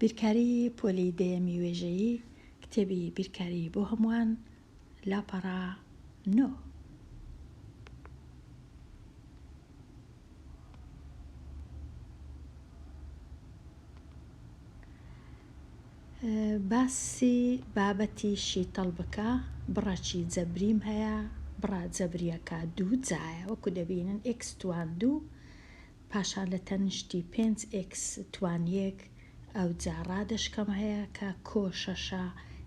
بیرکاری پۆلی دەیەمی وێژەیی کتێبی بیرکاری بۆ هەمووان لاپەڕە نۆ. باسی بابەتی شیتەڵ بکە بڕەکی جەبریم هەیە بڕە جەبریەکە دوو جایە وەکو دەبینن ئێکس توان دوو پاشان لە تەنیشتی پێنج ئێکس توان یەک ئەوجا ڕادەشکەم هەیە کە کۆ شەشە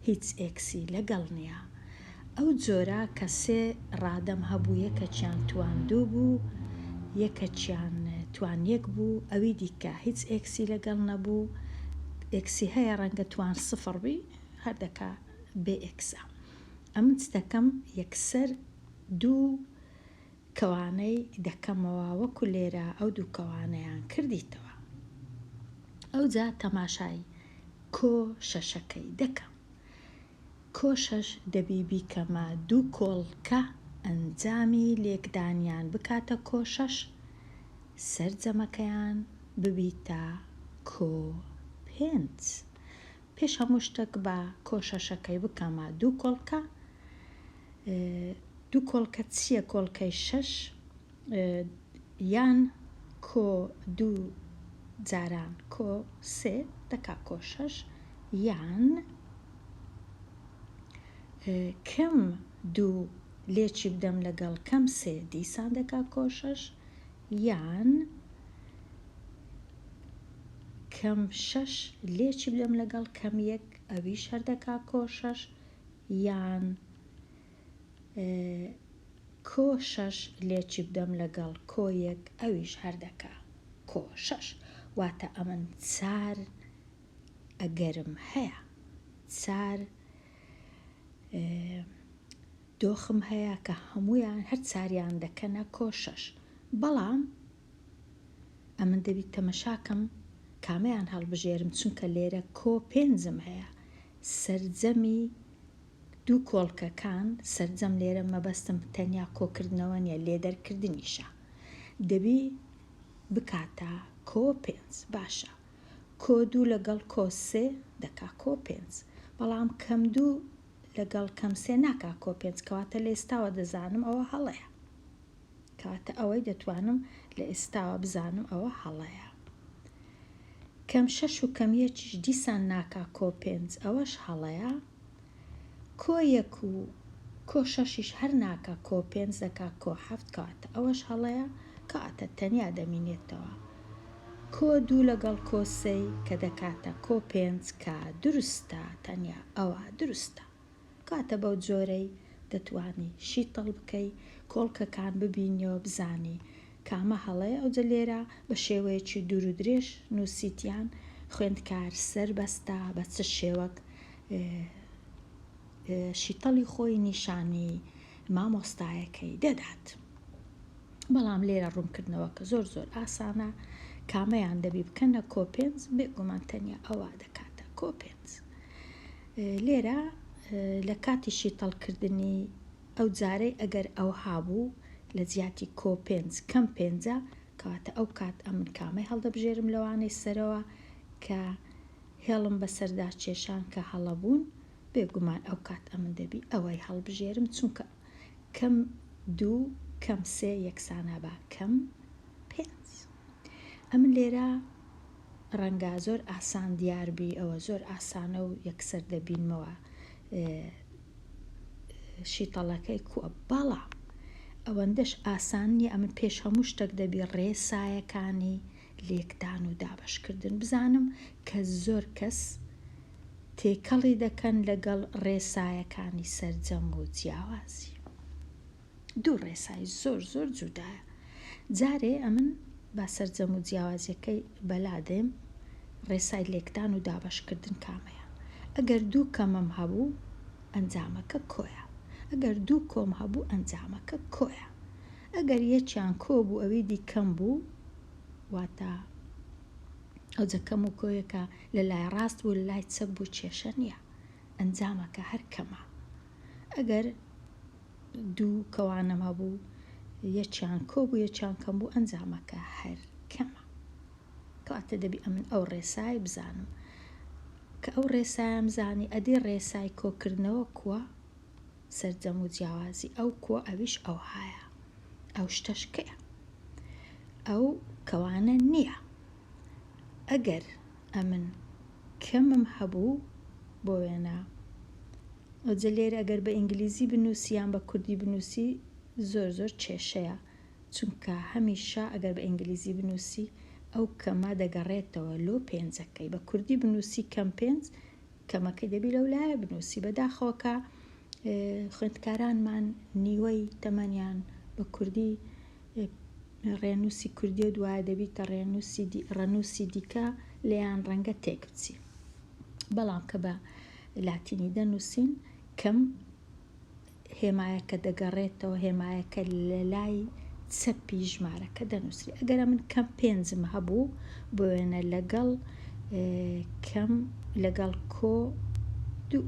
هیچ ئێکسی لەگەڵ نیە ئەو جۆرە کە سێ ڕادەم هەبوو یەکەکیان توان دوو بوو یەکەکیان توان یەک بوو ئەوی دیکە هیچ ئێکسی لەگەڵ نەبوو ئێکسی هەیە ڕەنگە توان سفڕ بی هەر دەکا بێ ئێکسە ئەمن چ دەکەم یەکسەر دوو کەوانەی دەکەمەوە وەکو لێرە ئەو دوو کەوانەیان کردیتەوە ئەوجا تەماشای کۆ شەشەکەی دەکەم کۆ شەش دەبی بیکەمە دوو کۆڵکە ئەنجامی لێکدانیان بکاتە کۆ شەش سەرجەمەکەیان ببیتە کۆ پێنج پێش هەموو شتەک با کۆ شەشەکەی بکەمە دوو کۆڵکە دوو کۆڵکە چییە کۆڵکەی شەش یان کۆ دوو جاران کۆ سێ دەکا کۆ شەش یان کەم دوو لێکی بدەم لەگەڵ کەم سێ دیسان دەکا کۆ شەش یان کەم شەش لێکی بدەم لەگەڵ کەم یەک ئەویش هەر دەکا کۆ شەش یان کۆ شەش لێکی بدەم لەگەڵ کۆ یەک ئەویش هەر دەکا کۆ شەش واتە ئەمن چار ئەگەرم هەیە چار دۆخم هەیە کە هەموویان هەر چاریان دەکەنە کۆ شەش بەڵام ئەمن دەبی تەمەشاکەم کامەیان هەڵبژێرم چونکە لێرە کۆ پێنجم هەیە سەرجەمی دوو کۆڵکەکان، سەرجەم لێرە مەبەستم تەنیا کۆکردنەوە نیە لێدەرکردنیشە، دەبی بکاتە کۆ پێنج، باشە کۆ دوو لەگەڵ کۆ سێ دەکا کۆ پێنج، بەڵام کەم دوو لەگەڵ کەم سێ ناکا کۆ پێنج، کەواتە لە ئێستاوە دەزانم ئەوە هەڵەیە. کەواتە ئەوەی دەتوانم لە ئێستاوە بزانم ئەوە هەڵەیە. کەم شەش و کەم یەکیش دیسان ناکا کۆ پێنج ئەوەش هەڵەیە. کۆ یەک و کۆ شەشیش هەر ناکا کۆ پێنج دەکا کۆ حەفت کەواتە ئەوەش هەڵەیە. کەواتە تەنیا دەمینێتەوە کۆ دوو لەگەڵ کۆ سێی کە دەکاتە کۆ پێنج کە دروستە تەنیا ئەوە دروستە. کاتە بەو جۆرەی دەتوانی شیتەڵ بکەی کۆڵکەکان ببینیەوە بزانی کامە هەڵەیە ئەوجە لێرە بە شێوەیەکی دوور و درێژ نوسیتیان خوێندکار سەربەستە بە چ شێوەک شیتەڵی خۆی نیشانی مامۆستایەکەی دەدات بەڵام لێرە ڕوونکردنەوەکە زۆر زۆر ئاسانە کامەیان دەبی بکەنە کۆ پێنج بێگومان تەنیا ئەوە دەکاتە کۆ پێنج لێرە لە کاتی شیتەڵ کردنی ئەو جارەی ئەگەر ئەوها بوو لە جیاتی کۆ پێنج کەم پێنجە کەواتە ئەو کات ئەمن کامەی هەڵدەبژێرم لەوانەی سەرەوە کە هێڵم بەسەردا کێشان کە هەڵە بوون بێگومان ئەو کات ئەمن دەبی ئەوەی هەڵبژێرم چونکە کەم دوو کەم سێ یەکسانە بە کەم پێنج ئەمن لێرە ڕەنگە زۆر ئاسان دیار بی ئەوە زۆر ئاسانە و یەکسەر دەبینمەوە شیتەڵەکەی کووە بەڵام ئەوەندەش ئاسان نییە ئەمن پێش هەموو شتێک دەبی ڕێسایەکانی لێکدان و دابەشکردن بزانم کە زۆر کەس تێکەڵی دەکەن لەگەڵ ڕێسایەکانی سەرجەم و جیاوازی. دوو ڕێسای زۆر زۆر جودایە. جارێ ئەمن با سەرجەم و جیاوازیەکەی بەلا دێم، ڕێسای لێکدان و دابەشکردن کامەیە؟ ئەگەر دوو کەمم هەبوو ئەنجامەکە کۆیە. ئەگەر دوو کۆم هەبوو ئەنجامەکە کۆیە. ئەگەر یەکیان کۆ بوو ئەوی دی کەم بوو واتە ئەوجە کەم و کۆیەکە لە لای ڕاست بوو لە لای چەپ بوو کێشە نییە ئەنجامەکە هەر کەمە. ئەگەر دوو کەوانەم هەبوو یەکیان کۆ بوو یەکیان کەم بوو ئەنجامەکە هەر کەمە. کەواتە دەبی ئەمن ئەو ڕێسای بزانم. کە ئەو ڕێسایەم زانی ئەدی ڕێسای کۆکردنەوە کوە؟ سەرجەم و جیاوازی ئەو کوە ئەویش ئەوهایە ئەو شتەش کەیە ئەو کەوانە نییە ئەگەر ئەمن کەمم هەبوو بۆ وێنە ئەوجە لێرە ئەگەر بە ئینگلیزی بنووسی یان بە کوردی بنووسی زۆر زۆر کێشەیە چونکە هەمیشە ئەگەر بە ئینگلیزی بنووسی ئەو کەمە دەگەڕێتەوە لۆ پێنجەکەی بە کوردی بنووسی کەم پێنج کەمەکەی دەبی لەو لایە بنووسی بەداخەوە کە خوێندکارانمان نیوەی تەمەنیان بە کوردی ڕێنووسی کوردی و دوایە دەبیتە ڕێنووسی ڕەنووسی دیکە لێیان ڕەنگە تێک بچی بەڵام کە بە لاتینی دەنووسین کەم هێمایەکە دەگەڕێتەوە، هێمایەکە لە لای چەپی ژمارەکە دەنووسرێ. ئەگەر ئەمن کەم پێنجم هەبوو، بۆ وێنە لەگەڵ کەم لەگەڵ کۆ دوو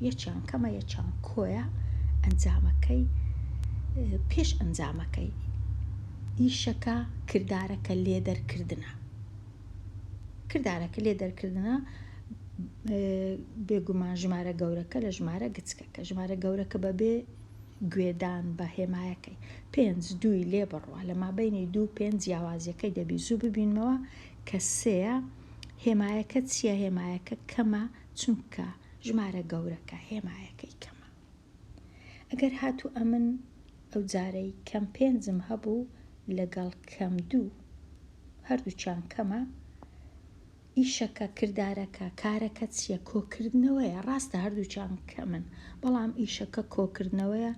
یەکیان کەمە یەکیان کۆیە ئەنجامەکەی پێش ئەنجامەکەی ئیشەکە کردارەکە لێ دەرکردنە. کردارەکە لێ دەرکردنە بێگومان ژمارە گەورەکە لە ژمارە گچکەکە ژمارە گەورەکە بەبێ گوێدان بە هێمایەکەی پێنج دووی لێ بڕوا لە مابینی دوو پێنج جیاوازیەکەی دەبی زوو ببینمەوە کە سێیە هێمایەکە چییە هێمایەکە کەمە چونکە ژمارە گەورەکە هێمایەکەی کەمە ئەگەر هاتوو ئەمن ئەو جارەی کەم پێنجم هەبوو لەگەڵ کەم دوو هەردووکیان کەمە ئیشەکە کردارەکە کارەکە چییە کۆکردنەوەیە ڕاستە هەردووکیان کەمن بەڵام ئیشەکە کۆکردنەوەیە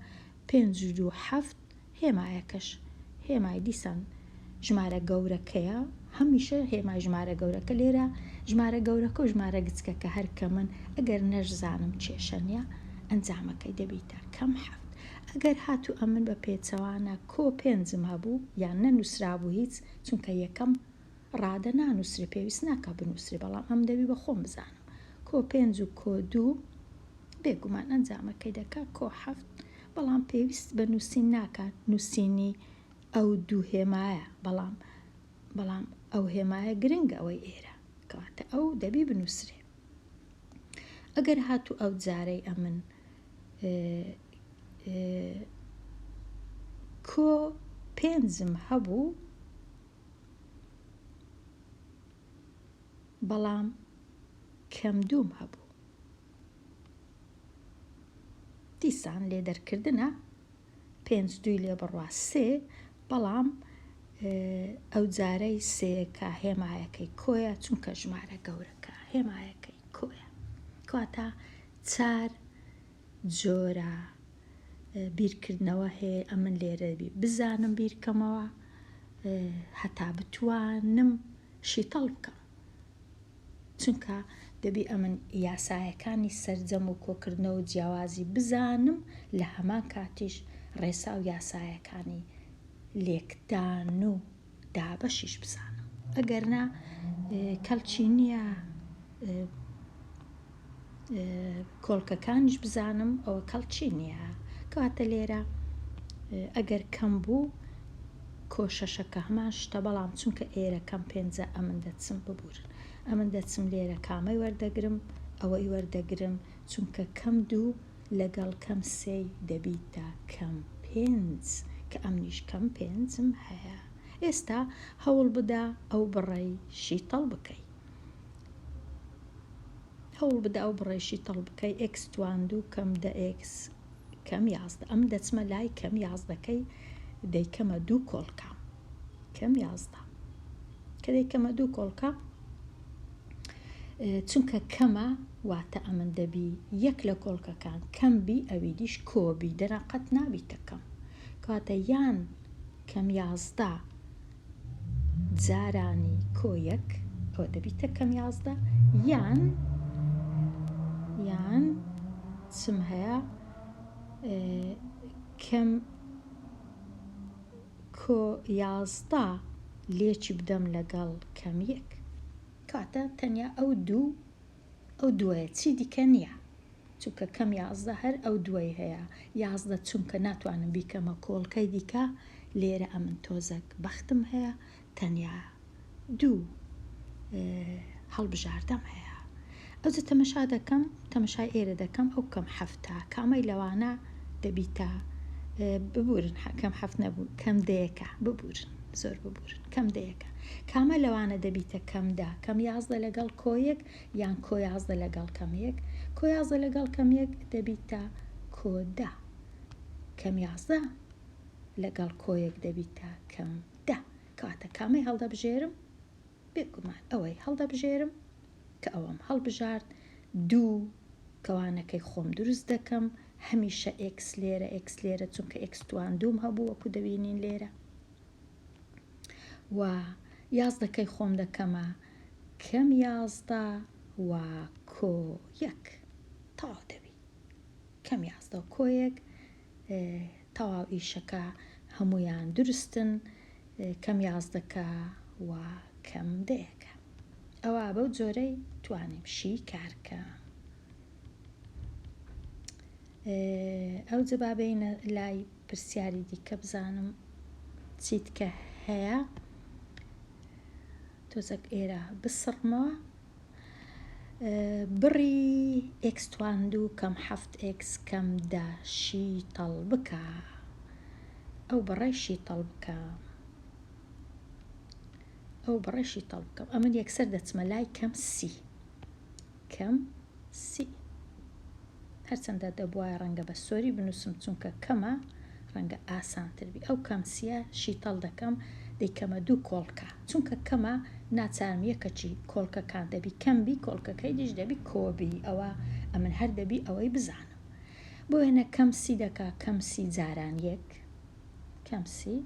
پێنج و دوو حەفت هێمایەکەش هێمای دیسان ژمارە گەورەکەیە هەمیشە هێمای ژمارە گەورەکە لێرە ژمارە گەورەکە و ژمارە گچکەکە هەر کەمن ئەگەر نەشزانم کێشە نیە ئەنجامەکەی دەبیتە کەم حەفت ئەگەر هاتوو ئەمن بە پێچەوانە کۆ پێنجم هەبوو یان نەنووسرابوو هیچ چونکە یەکەم ڕادە نانووسرێ پێویست ناکا بنووسرێ بەڵام ئەم دەبی بە خۆم بزانم کۆ پێنج و کۆ دوو بێگومان ئەنجامەکەی دەکا کۆ حەفت بەڵام پێویست بە نووسین ناکات نووسینی ئەو دوو هێمایە بەڵام بەڵام ئەو هێمایە گرنگە ئەوەی ئێرە کەواتە ئەو دەبی بنووسرێ ئەگەر هاتوو ئەو جارەی ئەمن کۆ پێنجم هەبوو بەڵام کەم دووم هەبوو دیسان لێ دەرکردنە پێنج دووی لێ بڕوا سێ بەڵام ئەو جارەی سێیەکە هێمایەکەی کۆیە چونکە ژمارە گەورەکە هێمایەکەی کۆیە کەواتە چار جۆرە بیرکردنەوە هەیە ئەمن لێرە بی بزانم بیرکەمەوە هەتا بتوانم شیتەڵ بکەم چونکە دەبی ئەمن یاسایەکانی سەرجەم و کۆکردنەوە و جیاوازی بزانم لە هەمان کاتیش ڕێسا و یاسایەکانی لێکدان و دابەشیش بزانم ئەگەرنا کەڵکی نییە کۆڵکەکانیش بزانم ئەوە کەڵکی نییە کەواتە لێرە ئەگەر کەم بوو کۆ شەشەکە هەمان شتە بەڵام چونکە ئێرە کەم پێنجە ئەمن دەچم ببورن ئەمن دەچم لێرە کامەی وەردەگرم ئەوەی وەردەگرم چونکە کەم دوو لەگەڵ کەم سێی دەبیتە کەم پێنج کە ئەمنیش کەم پێنجم هەیە ئێستا هەوڵ بدە ئەو بڕەی شیتەڵ بکەی هەوڵ بدە ئەو بڕەی شیتەڵ بکەی ئێکس توان دوو کەم دە ئێکس کەم 11 ئەم دەچمە لای کەم یازدەکەی دەیکەمە دوو کۆڵکە کەم 11 کە دەیکەمە دوو کۆڵکە چونکە کەمە واتە ئەمن دەبی یەک لە کۆڵکەکان کەم بی ئەوی دیش کۆبی دەنا قەت نابیتە کەم کەواتە یان کەم 11 جارانی کۆ یەک ئەوە دەبیتە کەم 11 یان یان چم هەیە کەم کۆ 11 لێکی بدەم لەگەڵ کەم یەک کاتە تەنیا ئەو دوو ئەو دووەیە چی دیکە نییە چونکە کەم 11 هەر ئەو دووەی هەیە 11 چونکە ناتوانم بیکەمە کۆڵکەی دیکە لێرە ئەمن تۆزەک بەختم هەیە تەنیا دوو هەڵبژاردەم هەیە. ئەوجە تەمەشا دەکەم تەمەشای ئێرە دەکەم ئەو کەم حەفتە کامەی لەوانە دەبیتە ببورن کەم حەفت نەبوو کەم دەیەکە ببورن زۆر ببورن کەم دەیەکە کامە لەوانە دەبیتە کەم دە کەم 11 لەگەڵ کۆیەک یان کۆ 11 لەگەڵ کەم یەک کۆ 11 لەگەڵ کەم یەک دەبیتە کۆ دە کەم 11 لەگەڵ کۆیەک دەبیتە کەم دە کەواتە کامەی هەڵدەبژێرم بێگومان ئەوەی هەڵدەبژێرم کە ئەوەم هەڵبژارد دوو کەوانەکەی خۆم دروست دەکەم هەمیشە ئێکس لێرە ئێکس لێرە چونکە ئێکس توان دووم هەبوو وەکو دەبینین لێرە و یازدەکەی خۆم دەکەمە کەم 11 و کۆ یەک تەواو دەبی کەم 11 و کۆ یەک تەواو ئیشەکە هەمویان دروستن کەم یازدەکە و کەم دەیەکە. ئەوا بەو جۆرەی توانیم شی کارکەم. ئەوجە با بێینە لای پرسیاری دیکە بزانم چیت کە هەیە تۆزەک ئێرە بسڕمەوە بڕی ئێکس تواندوو کەم حەفت ئێکس کەم دە شیتەڵ بکە ئەو بڕەی شیتەڵ بکە ئەو بڕەی شیتەڵ بکەم ئەمن یەکسەر دەچمە لای کەم سی کەم سی هەرچەندە دەبوایە ڕەنگە بە سۆری بنووسم چونکە کەمە ڕەنگە ئاسانتر بی ئەو کەم سیە شیتەڵ دەکەم دەیکەمە دوو کۆڵکە چونکە کەمە ناچارم یەکەکی کۆڵکەکان دەبی کەم بی کۆڵکەکەی دیش دەبی کۆ بی ئەوە ئەمن هەر دەبی ئەوەی بزانم بۆ وێنە کەم سی دەکا کەم سی جاران یەک کەم سی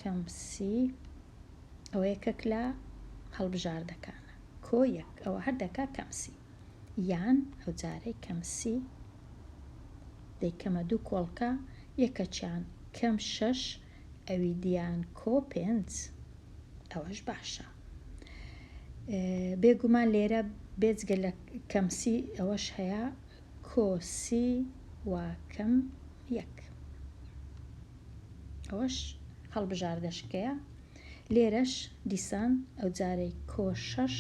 کەم سی ئەوە یەکەک لە هەڵبژاردەکانە کۆ یەک ئەوە هەر دەکا کەم سی یان ئەو جارەی کەم سی دەیکەمە دوو کۆڵکە یەکەکیان کەم شەش ئەوی دیان کۆ پێنج ئەوەش باشە بێگومان لێرە بێجگە لە کەم سی ئەوەش هەیە کۆ سی و کەم یەک ئەوەش هەڵبژاردەشکەیە لێرەش دیسان ئەوجارەی کۆ شەش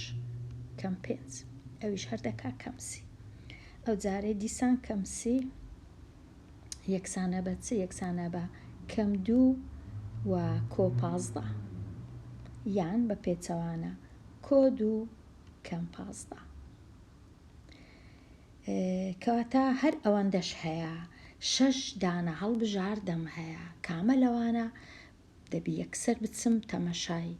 کەم پێنج ئەویش هەر دەکا کەم سی ئەوجارەی دیسان کەم سی یەکسانە بە چ یەکسانە بە کەم دوو و کۆ 15 یان بە پێچەوانە کۆ دوو کەم 15 کەواتە هەر ئەوەندەش هەیە شەش دانە هەڵبژاردەم هەیە کامە لەوانە دەبی یەکسەر بچم تەمەشای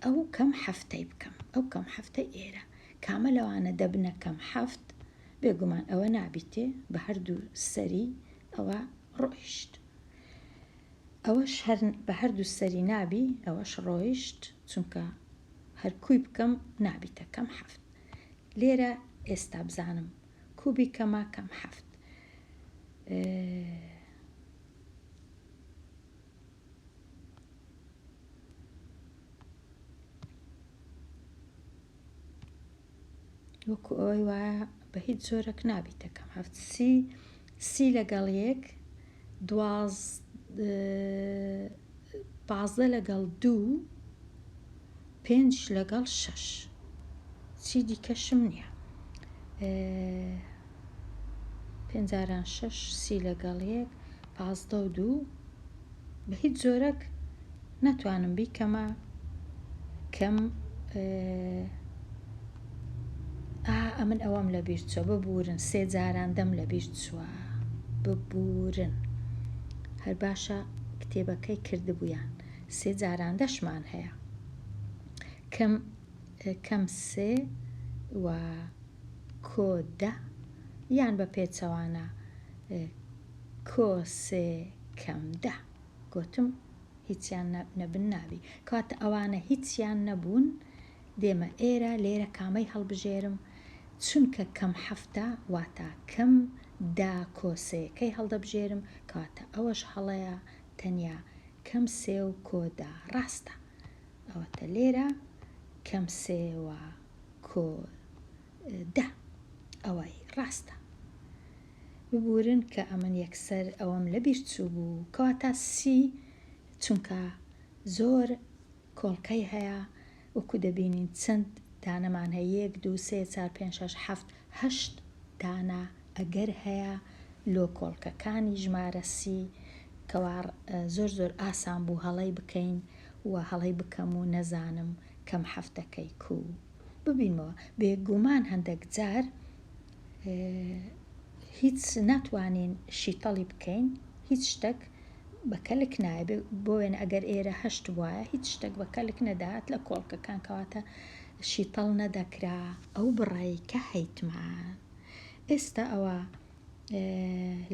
ئەو کەم حەفتەی بکەم ئەو کەم حەفتەی ئێرە کامە لەوانە دەبنە کەم حەفت بێگومان ئەوە نابیتێ بە هەردوو سەری ئەوە ڕۆیشت ئەوەش هەر بە هەردوو سەری نابی ئەوەش ڕۆیشت چونکە هەر کوی بکەم نابیتە کەم حەفت لێرە ئێستا بزانم کوبی کەمە کەم حەفت وەکو ئەوەی وایە بە هیچ جۆرەک نابیتە کەم هەفت سی سی لەگەڵ یەک دواز 15 لەگەڵ دوو پێنج لەگەڵ شەش چی دیکەشم نییە پێنج جاران شەش سی لەگەڵ یەک 15 و دوو بە هیچ جۆرەک ناتوانم بیکەمە کەم ئا ئەمن ئەوەم لەبیر چوە ببورن سێ جاران دەم لەبیر چوە ببورن هەر باشە کتێبەکەی کردبوویان سێ جاران دەشمان هەیە کەم کەم سێ و کۆ دە یان بە پێچەوانە کۆ سێ کەم دە گۆتم هیچیان نەبن نابی کەواتە ئەوانە هیچیان نەبوون دێمە ئێرە لێرە کامەی هەڵبژێرم چونکە کەم حەفتە واتە کەم دە کۆ سێیەکەی هەڵدەبژێرم کەواتە ئەوەش هەڵەیە تەنیا کەم سێ و کۆ دە ڕاستە ئەوەتە لێرە کەم سێ و کۆ دە ئەوەی ڕاستە. ببورن کە ئەمن یەکسەر ئەوەم لەبیر چووبوو کەواتە سی چونکە زۆر کۆڵکەی هەیە وەکو دەبینین چەند. دانەمان هەیە یەک دوو سێ چار پێنج شەش حەفت هەشت دانە ئەگەر هەیە لۆ کۆڵکەکانی ژمارە سی کەوا زۆر زۆر ئاسان بوو هەڵەی بکەین و هەڵەی بکەم و نەزانم کەم حەفتەکەی کوو ببینمەوە بێگومان هەندەک جار هیچ ناتوانین شیتەڵی بکەین هیچ شتەک بە کەلک نایە بۆ وێنە ئەگەر ئێرە هەشت بوایە هیچ شتەک بە کەلک نەدەهات لە کۆڵکەکان کەواتە شیتەڵ نەدەکرا ئەو بڕەی کە هەیتمان ئێستا ئەوە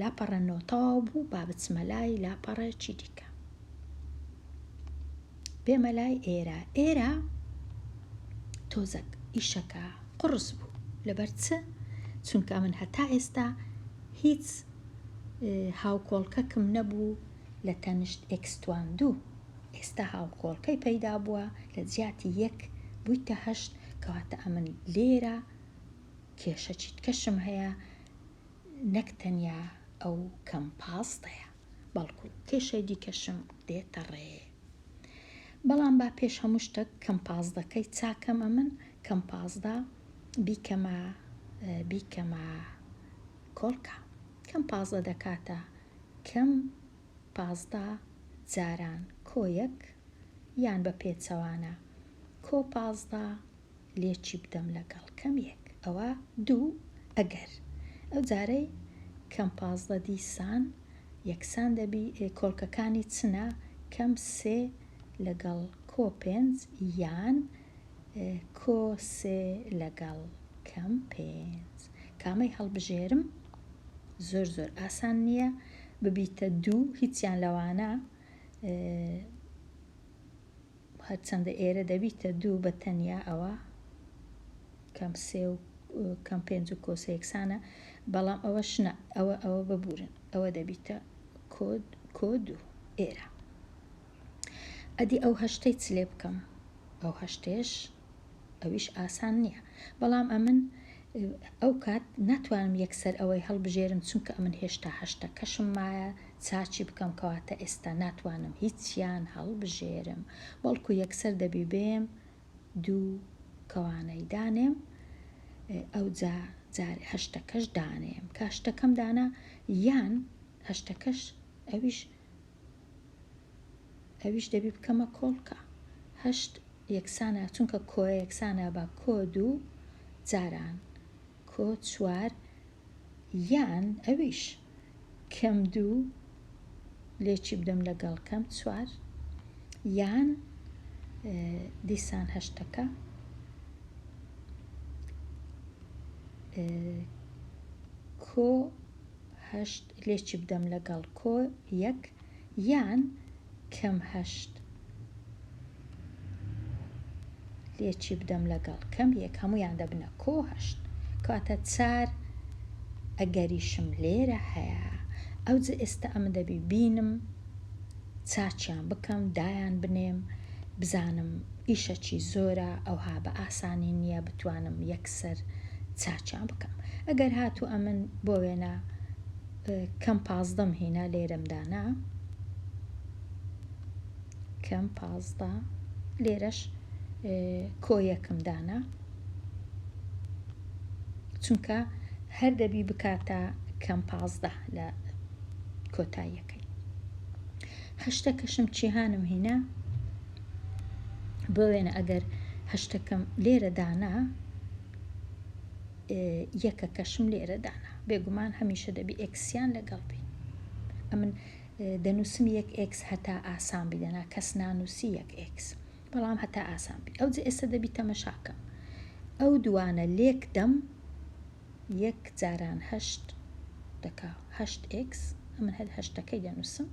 لاپەڕە نۆ تەواو بوو با بچمە لای لاپەڕێکی دیکە بێمە لای ئێرە ئێرە تۆزەک ئیشەکە قوڕس بوو لەبەر چ چونکە من هەتا ئێستا هیچ هاوکۆڵکەکم نەبوو لە تەنشت ئێکس توان دوو ئێستا هاوکۆڵکەی پەیدا بووە لە جیاتی یەک بوویتە هەشت کەواتە ئەمن لێرە کێشە چیتکەشم هەیە نەک تەنیا ئەو کەم پازدەیە بەڵکو کێشەی دیکەشم دێتە ڕێ بەڵام با پێش هەموو شتەک کەم پازدەکەی چاکەم ئەمن کەم 15 بیکەمە بیکەمە کۆڵکە کەم 15 دەکاتە کەم 15 جاران کۆ یەک یان بە پێچەوانە کۆ 15 لێکی بدەم لەگەڵ کەم یەک ئەوە دوو ئەگەر ئەو جارەی کەم 15 دیسان یەکسان دەبی کۆڵکەکانی چنە کەم سێ لەگەڵ کۆ پێنج یان کۆ سێ لەگەڵ کەم پێنج کامەی هەڵبژێرم زۆر زۆر ئاسان نییە ببیتە دوو هیچیان لەوانە هەرچەندە ئێرە دەبیتە دوو بە تەنیا ئەوە کەم سێ و کەم پێنج و کۆ سێ یەکسانە بەڵام ئەوەش نا ئەوە ئەوە ببورن ئەوە دەبیتە کۆ کۆ دوو ئێرە ئەدی ئەو هەشتەی چ لێ بکەم ئەو هەشتێش ئەویش ئاسان نییە بەڵام ئەمن ئەو کات ناتوانم یەکسەر ئەوەی هەڵبژێرم چونکە ئەمن هێشتا هەشتەکەشم مایە چاکی بکەم کەواتە ئێستا ناتوانم هیچیان هەڵبژێرم بەڵکو یەکسەر دەبی بێم دوو کەوانەی دانێم ئەوجا جارێ هەشتەکەش دانێم کە هەشتەکەم دانا یان هەشتەکەش ئەویش ئەویش دەبی بکەمە کۆڵکە هەشت یەکسانە چونکە کۆیە یەکسانە بە کۆ دوو جاران کۆ چوار یان ئەویش کەم دوو لێکی بدەم لەگەڵ کەم چوار یان دیسان هەشتەکە کۆ هەشت لێکی بدەم لەگەڵ کۆ یەک یان کەم هەشت لێکی بدەم لەگەڵ کەم یەک هەموویان دەبنە کۆ هەشت کەواتە چار ئەگەریشم لێرە هەیە ئەوجە ئێستا ئەمن دەبی بینم چاکیان بکەم دایان بنێم بزانم ئیشەکی زۆرە ئەوها بە ئاسانی نییە بتوانم یەکسەر چاکیان بکەم ئەگەر هاتوو ئەمن بۆ وێنە کەم پازدەم هینا لێرەم دانا کەم 15 لێرەش کۆ یەکم دانا چونکە هەر دەبی بکاتە کەم 15 لە کۆتاییەکەی هەشتەکەشم چیهانم هینا بۆ وێنە ئەگەر هەشتەکەم لێرە دانا یەکەکەشم لێرە دانا بێگومان هەمیشە دەبی ئێکسیان لەگەڵ بی ئەمن دەنووسم یەک ئێکس هەتا ئاسان بی دەنا کەس نانووسی یەک ئێکس بەڵام هەتا ئاسان بی ئەوجە ئێستا دەبی تەمەشاکەم ئەو دوانە لێک دەم یەک جاران هەشت دەکا هەشت ئێکس ئەمن هەر هەشتەکەی دەنووسم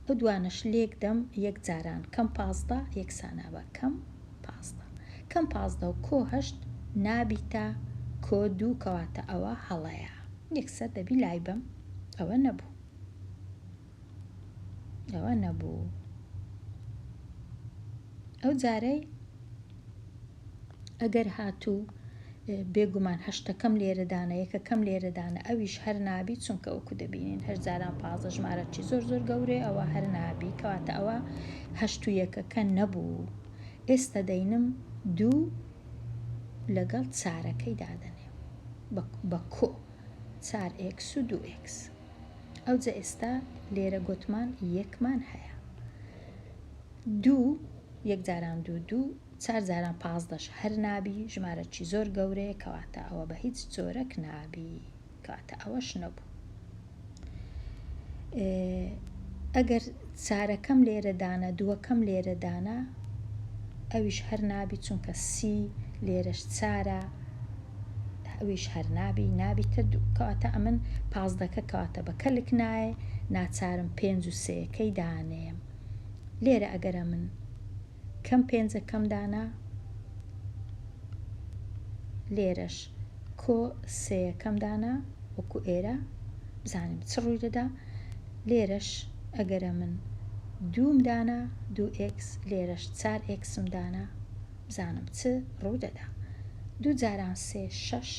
ئەو دوانەش لێک دەم یەک جاران کەم 15 یەکسانە بە کەم 15 کەم 15 و کۆ هەشت نابیتە کۆ دوو کەواتە ئەوە هەڵەیە یەکسەر دەبی لای بەم ئەوە نەبوو ئەوە نەبوو ئەو جارەی ئەگەر هاتوو بێگومان هەشتەکەم لێرەدانە یەکەکەم لێرەدانە ئەویش هەر نابی چونکە وەکو دەبینین هەر جاران 15 ژمارەی زۆر زۆر گەورەیە ئەوە هەر نابی کەواتە ئەوە هەشت و یەکەکە نەبوو ئێستا دەینم دوو. لەگەڵ چارەکەی دادەنێم بە کۆ چار ئێکس و دوو ئێکس. ئەوجە ئێستا لێرە گۆتمان یەکمان هەیە. دوو یەک جاران دوو دوو چار جاران پازدەش هەر نابی ژمارەکی زۆر گەورەیە کەواتە ئەوە بە هیچ جۆرەک نابی کەواتە ئەوەش نەبوو. ئەگەر چارەکەم لێرە دانا دووەکەم لێرە دانا ئەویش هەر نابی چونکە سی لێرەش چارە ئەویش هەر نابی نابیتە دوو کەواتە ئەمن پازدەکە کەواتە بە کەلک نایێ ناچارم پێنج و سێیەکەی دانێم لێرە ئەگەر ئەمن کەم پێنجەکەم دانا لێرەش کۆ سێیەکەم دانا وەکو ئێرە بزانین چ ڕووی دەدا لێرەش ئەگەرە من دووم دانا دوو ئێکس لێرەش چار ئێکسم دانا بزانم چ ڕوو دەدا دوو جاران سێ شەش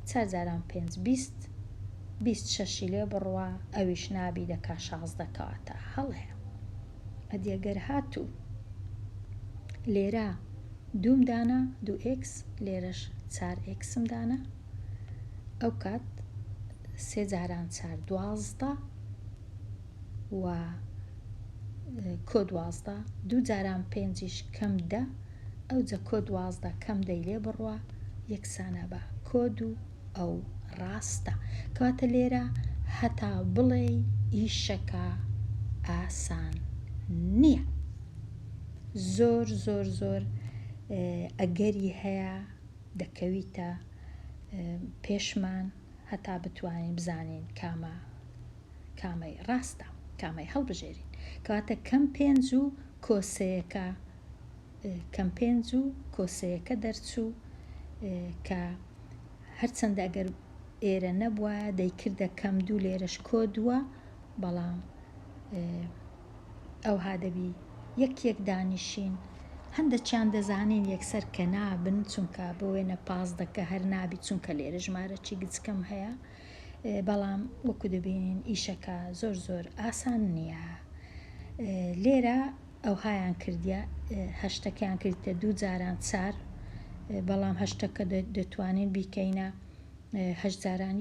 چار جاران پێنج 20 20 شەشی لێ بڕوا ئەویش نابی دەکا 16 کەواتە هەڵەیە ئەدی گەر هاتوو لێرە دووم دانا دوو ئێکس لێرەش چار ئێکسم دانا ئەو کات سێ جاران چار 12 و کۆ 12 دوو جاران پێنجیش کەم دە ئەوجە کۆ 12 کەم دەی لێ بڕوا یەکسانە بە کۆ دوو ئەو ڕاستە کەواتە لێرە هەتا بڵێی ئیشەکە ئاسان نییە زۆر زۆر زۆر ئەگەری هەیە دەکەویتە پێشمان هەتا بتوانین بزانین کامە کامەی ڕاستە کامەی هەڵبژێرین کەواتە کەم پێنج و کۆسەیەکە کەم پێنج و کۆسەیەکە دەرچوو کە هەرچەندە ئەگەر ئێرە نەبوایە دەیکردە کەم دوو لێرەش کۆ دووە بەڵام ئەوها دەبی یەک یەک دانیشین هەندەکیان دەزانین یەکسەر کە نابن چونکە بۆ وێنە پازدەکە هەر نابی چونکە لێرە ژمارەکی گچکەم هەیە بەڵام وەکو دەبینین ئیشەکە زۆر زۆر ئاسان نییە لێرە ئەوهایان کردیە هەشتەکەیان کردیتە دوو جاران چار بەڵام هەشتەکە دەتوانین بیکەینە هەشت جاران.